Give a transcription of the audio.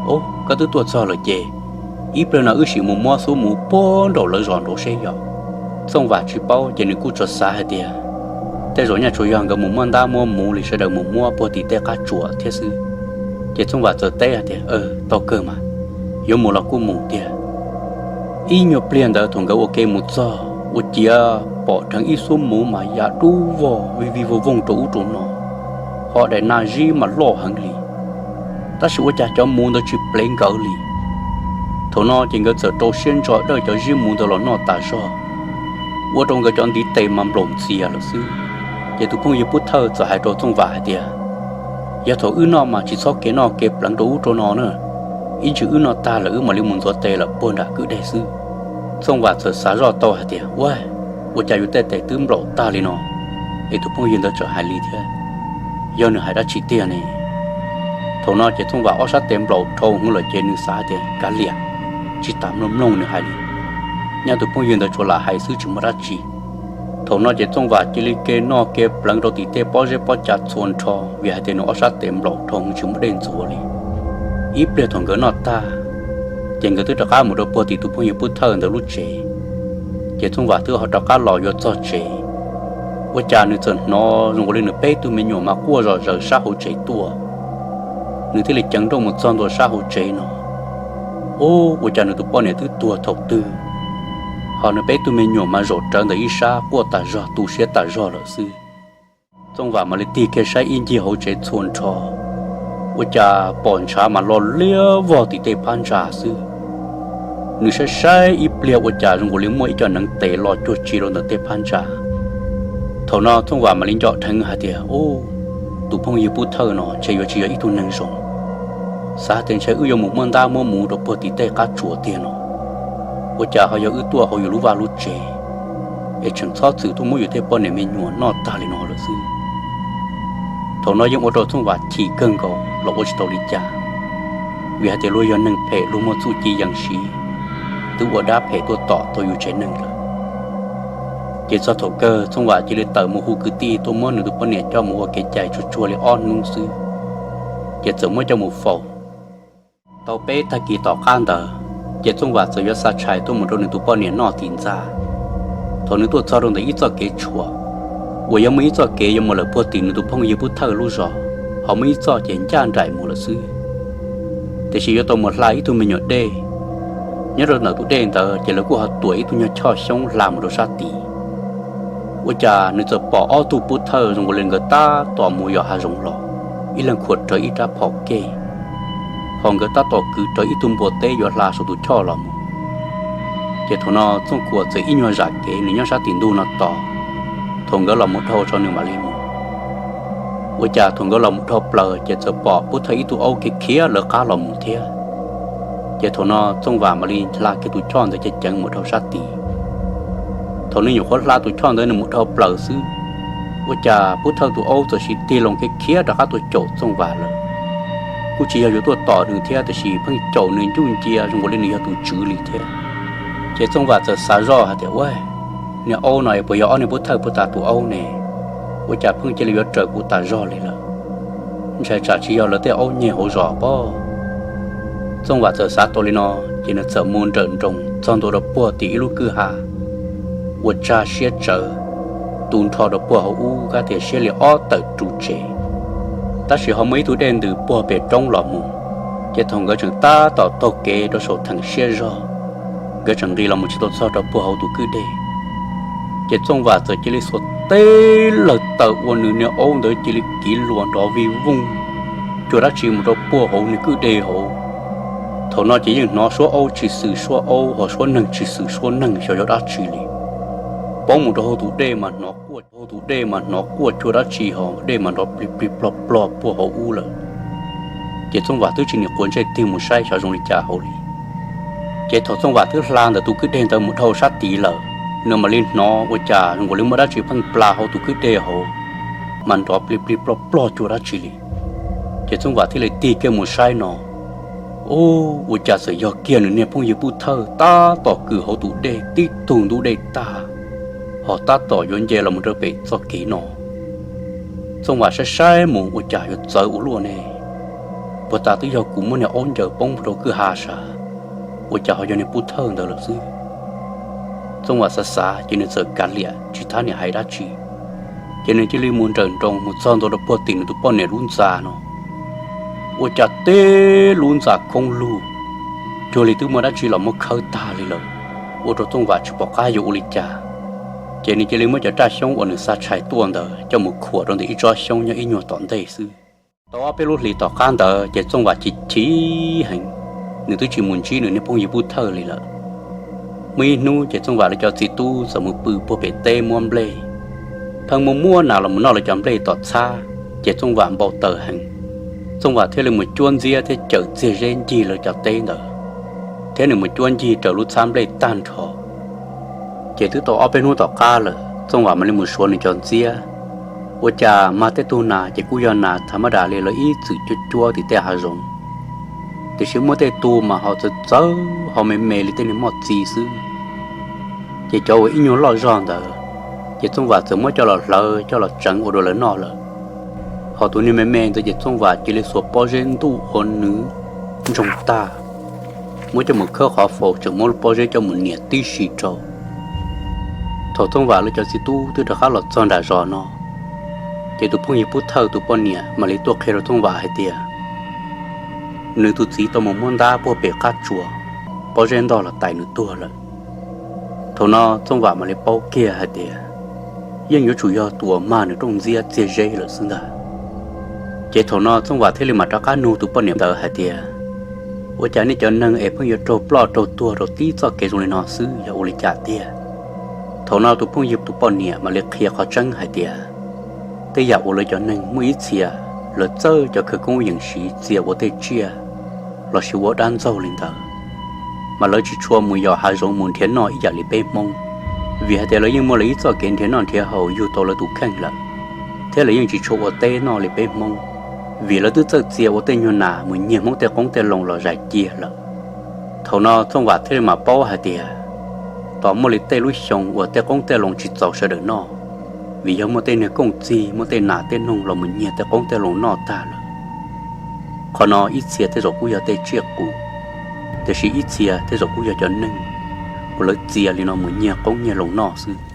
Ub, koj twb tuaj txog lawm ces ib pliag no wb sim mus muab xub muv puag nraum lawv zos nraud seb yog. Txooj Vam tsis paub ces nws kuj tsuas xav hais tias tej zaum nyaj tsuas yog nkawd mus muaj ntab muaj muv li sawv daws mus muab puag tim tej qab tsuas thiab xwb. Ces Txooj Vam txawm teb hais tias, Tau kawg mas, yuav mus los kuj mus tiag. Ib nyuag pliag ntawd thaum nkawd ua ke mus txog ua ciav pom dheev ib xub muv mas ya dub vog vij vij voog voog rau ub rau no, ho daim nas zib mas loj heev li. Tab sis ua cas cov muv ntawd tsis plev nkawd li. Thaum no ces nkawd txawm rau siab ntso dawj cov zib muv ntawd los noj tas zog, ua rau nkawd cov ntiv tes mas nplaum ntxias lawm xwb. Ces tus phooj ywg Pub Thawj txawm hais rau Txooj Vam hais tias, Yog thaum wb noj mas tsis txhob kev noj kev pleev rau ub rau no na, ib ntsis wb noj tag lawm wb mam li mus ntxuav tes lawm puag nram kwj deg xwb. Txooj Vam txawm xav zoj tau hais tias, Ua, ua cas yus tej tes twb nplaum tag li no? Es tus phooj ywg ntawd txawm hais li thiab, Yog nws hais dab tsi tiag ne? Thaum no ces Txooj Vam ob sab tes nplaum dhau hwv lawm ces nws xav tias, Kav liam, tsis tas mloog mloog nws hais li, nyaj tus phooj ywg ntawd tsuas lam hais xwb tsis muaj dab tsi. Thaum no ces Txooj Vam cia li kev noj kev pleev rau tim tej pob zeb pob cav txhua nrho vim hais tias nws ob sab tes nplaum dhau tsis muaj dej ntxuav li. Ib pliag thaum nkawd noj tag, ces nkawd twb rov qab mus rau puag tim tus phooj ywg Pub Thawj ntawd lub tsev. Ces Txooj Vam twb ho rov qab los yuav txog tsev, ua cas nws txawm hnov zoo nkaus li nws peb tug me nyuam mas quaj zom zaws sab hauv tsev tuaj. Nws thiaj li ceev nrooj mus txog ntua sab hauv tsev no, ub, ua cas nws tus poj niam twb tuag thaum twg, ho nws peb tug me nyuam mas zaum rawv ntawm ib sab quaj tas zog tu siab tas zog lawm xwb. Txooj Vam mam li tig kiag saib ib ncig hauv tsev txhua nrho, ua cas pom ntshav mas lo liab vog tim tej phab ntsa xwb. Nws saib saib ib pliag ua cas zoo nkaus li muaj ib co neev tes lo cuag tsi rau ntawm tej phab ntsa. Thaum no Txooj Vam mam li nco dheev hais tias, Ub, tus phooj ywg Pub Thawj no ntshe yuav tsis yog ib tug neeg zoo. Xav tias ntshe wb yuav mus muaj ntab muaj muv rau puag tim tej qab tsuas tiag no, ua cas ho yog wb tuaj hauv yus lub vaj lub tsev, es tseem txhob txwm tuaj muab yus tej poj niam me nyuam noj tag li no lawm xwb. Thaum no yeej ua rau Txooj Vam chim kawg nkaus los ua tsis tau li cas, vim hais tias luag yog neeg phem luag muaj txuj ci yees siv, twb ua dab phem tuaj tom tau yus tsev neeg lawm. Ces txog thaum kawg Txooj Vam cia li tawm mus hu kwv tij tuaj muab nws tus poj niam coj mus ua kev cai tsuag tsuag li ob hnub xwb, ces txawm muab coj mus faus. Tau peb tag kis tom qab ntawd, ces Txooj Vam txawm yuav xa tshais tuaj mus rau nws tus poj niam noj tim ntxa. Thaum nws tuaj txog rau ntawm ib txoj kev tshuam, uas yog muaj ib txoj kev yuav mus lawm puag tim nws tus phooj ywg Pub Thawj lub zos, ho muaj ib txoj ces ncaj nraim mus lawm xwb. Tiam sis yuav tau mus hla ib tug me nyuam dej. Nyob rau ntawm tus dej ntawd ces lawv kuj ho tuam ib tug nyuag choj xyoob hla mus rau sab tid. Ua cas nws txawm pom ob tug Pub Thawj zoo nkaus li nkawd tab tom mus yos hav zoov los, ib leeg khuam rawv ib rab phom kej, ho nkawd tab tom kwv rawv ib tug npua teb yuav hla saum tus choj los mus. Ces thaum no Txooj Kuam txawm ib nyuag zam kev nws nyob sab tim ntug no tos, thaum nkawd los mus dhau tso nws mam li mus. Ua cas thaum nkawd los mus dhau plaws ces txawm pom Pub Thawj ib tug aub khiav khiav lawv qab los mus thiab. Ces thaum no Txooj Vam mam li hla kiag tus choj ntawd ceev ceev mus dhau sab tid. Thaum nws nyuam qhuav hla tus choj ntawd nws mus dhau plaws xwb, ua cas Pub Thawj tus aub txawm sim tig loo khiav khiav rov qab tuaj caum Txooj Vam lawm. Kuj tsis yog yuav tuaj tom nws thiab, tiam sis pheej caum nws ncuj ncia zoo nkaus li nws yog tus tswv li thiab. Ces Txooj Vam txawm xav zoj hais tias, Ua, niag aub no es puas yog ob niag Pub Thawj puag ta tus aub ne? Ua cas pheej cia li yuav raws kuv tas zog li lawm? Ntshai tsam tsis yog lawv tej aub nyeg hauv zos pob. Txooj Vam txawm xav tau li no, ces nws txawm mus nrawm nroos txog ntua rau puag tim ib lub kwj ha uas tsag siab tsawv, tu nrho rau puag hauv ub kab tias siab li ob tawm ru tsev. Tab sis ho muaj ib tug dej ntws puag pem roob los mus, ces thaum nkawd tseem tab tom taug kev rau saum theem siab zog, nkawd tseem nqis los mus tsis tau txog rau puag hauv tus kwj dej. Ces Txooj Vam txawm cia li xuas teb lawg taw ua nws niag aub ntawd cia li kiv luas nrov vij vooj cuag dab tsi mus rau puag hauv nws kwj dej hauv. Thaum no ces yeej hnov suab aub tsis xwm suab aub, ho suab neeg tsis xwm suab neeg xyov yog dab tsi li. Poob mus rau hauv tus dej mas hnov quaj, hauv tus dej mas hnov quaj cuag dab tsi ho dej mas nrov plig plig plog plog puag hauv ub lawm. Ces Txooj Vam twb tsis nim quav ntsej tig mus saib xyov zoo li cas hauv li. Ces thaum Txooj Vam twb hla ntawm tus kwj dej ntawd mus dhau sab tid lawm, nws mam li hnov ua cas zoo nkaus li muaj dab tsi pheej pla hauv tus kwj dej hauv, mas nrov plig plig plog plog cuag dab tsi li. Ces Txooj Vam thiaj li tig kiag mus saib no, ub, ua cas txawm yog kiag nws niag phooj ywg Pub Thawj tab tom kws hauv tus dej tib tug ntub dej tag, ho tab tom yuav nce los mus rau pem txoj kev no. Txooj Vam saib saib mus ua cas yuav txawv ua luaj ne. puag ta twb yog kuv muab niag aub ncaws poob rau kwj ha sav, ua cas ho yog niag pub thawj ntawd lawm xwb. Txooj Vam xav xav ces nws txawm kav liam tsis thab niam hais dab tsi, ces nws cia li mus nrawm nroos mus txog ntua rau puag tim nws tus poj niam lub ntxa no. Ua cas teb lub ntxa khoob lug, cuag li twb muaj dab tsi los muab khawb tag li lawm, ua rau Txooj Vam tsis pom qab yuav ua li cas. Ces nws cia li muab cov raj xyoob uas nws xa tshais tuaj ntawd coj mus khuam rau ntawm ib tsob xyoob nyob ib nyuag tom ntej xwb. Tau ob peb lub hlis tom qab ntawd ces Txooj Vam chim chim heev, nws twb tsis mus ntsib nws niag phooj ywg pub thawj li lawm. Muaj ib hnub ces Txooj Vam lawv cov txiv tub txawm mus pw puag pem teb muab nplej, pheej muaj muab nas los mus noj lawv cov nplej tom txhab, ces Txooj Vam npau taws heev. Txooj Vam thiaj li mus cuab ntxiab thiab cawm txiag zeb ncig lawv cov teb ntawd, thiab nws mus cuab ncig raws lub txhab nplej tag nrho. Ces twb tau ob peb hnub tom qab lawm, Txooj Vam mam li mus suav nws cov ntxiab. Ua cas mag tej tug nas ces kuj yog nas thav mab das li lawv ib txwm cuab cuab tim tej hav zoov, tiam sis muaj tej tug mas ho txawv txawv ho me me li tej niag moj txiv xwb. Ces cov uas ib nyuag loj zog ntawd, ces Txooj Vam txawm muab coj los hlawv coj los tseev ua rau lawv noj lawm. Ho tus niag me me ntawd ces Txooj Vam cia li xuas pob zeb ntuj ua nws ntsoog tag, muab coj mus khawb qhov faus tseem muab lub pob zeb coj mus nias tib si rau. Thaum Txooj Vam lawv cov txiv tub twb rov qab los txog nram zos no, ces tus phooj ywg pub thawj tus poj niam mam li tuaj qhia rau Txooj Vam hais tias nws tus txiv tau mus muab ntab puag pem qab tsuas, pob zeb ntog los tais nws tuag lawm. Thaum no Txooj Vam mam li paub kiag hais tias yeej yuav tsum yog tus uas mag nws rooj ntxiab txiag zeb lawm xwb ntag. Ces thaum no Txooj Vam thiaj li mam rov qab nug tus poj niam ntawd hais tias, ua cas nej cov neeg es pheej yuav raug ploj raug tuag rau tib txoj kev zoo li no xwb yog ua li cas tiag? Thaum no tus phooj ywg tus poj niam mam li qhia qhov tseeb hais tias tej yam uas lawv cov neeg muaj ib txhia lawv txawj cov khawv koob yees siv txia ua tej tsiaj lossis ua dab ntxaug li ntawd, mas lawv tsis tshua mus yos hav zoov mus nrhiav noj ib yam li peb Hmoob, vim hais tias lawv yeej muaj lawv ib txoj kev nrhiav noj nrhiav haus yug tau lawv tus kheej lawm, thiab lawv yeej tsis tshua ua teb noj li peb Hmoob, vim lawv twb txawj txia ua tej nyuag nas mus nyiag Hmoob tej qoob tej loo los zais cia lawm. Thaum no Txooj Vam thiaj li mam paub hais tias tos muaj li tej lub xyoo uas tej qoob tej loo tsis txaus sawv daws noj, vim yog muaj tej niag kooj txig muaj tej nas tej noog los mus nyiag tej qoob tej loo noj tag lawm. Qhov no ib txhia tej zaum kuj yog tej tsiaj qus, tiam sis ib txhia tej zaum kuj yog cov neeg uas lawv txia li no mus nyiag qoob nyiag loo noj xwb.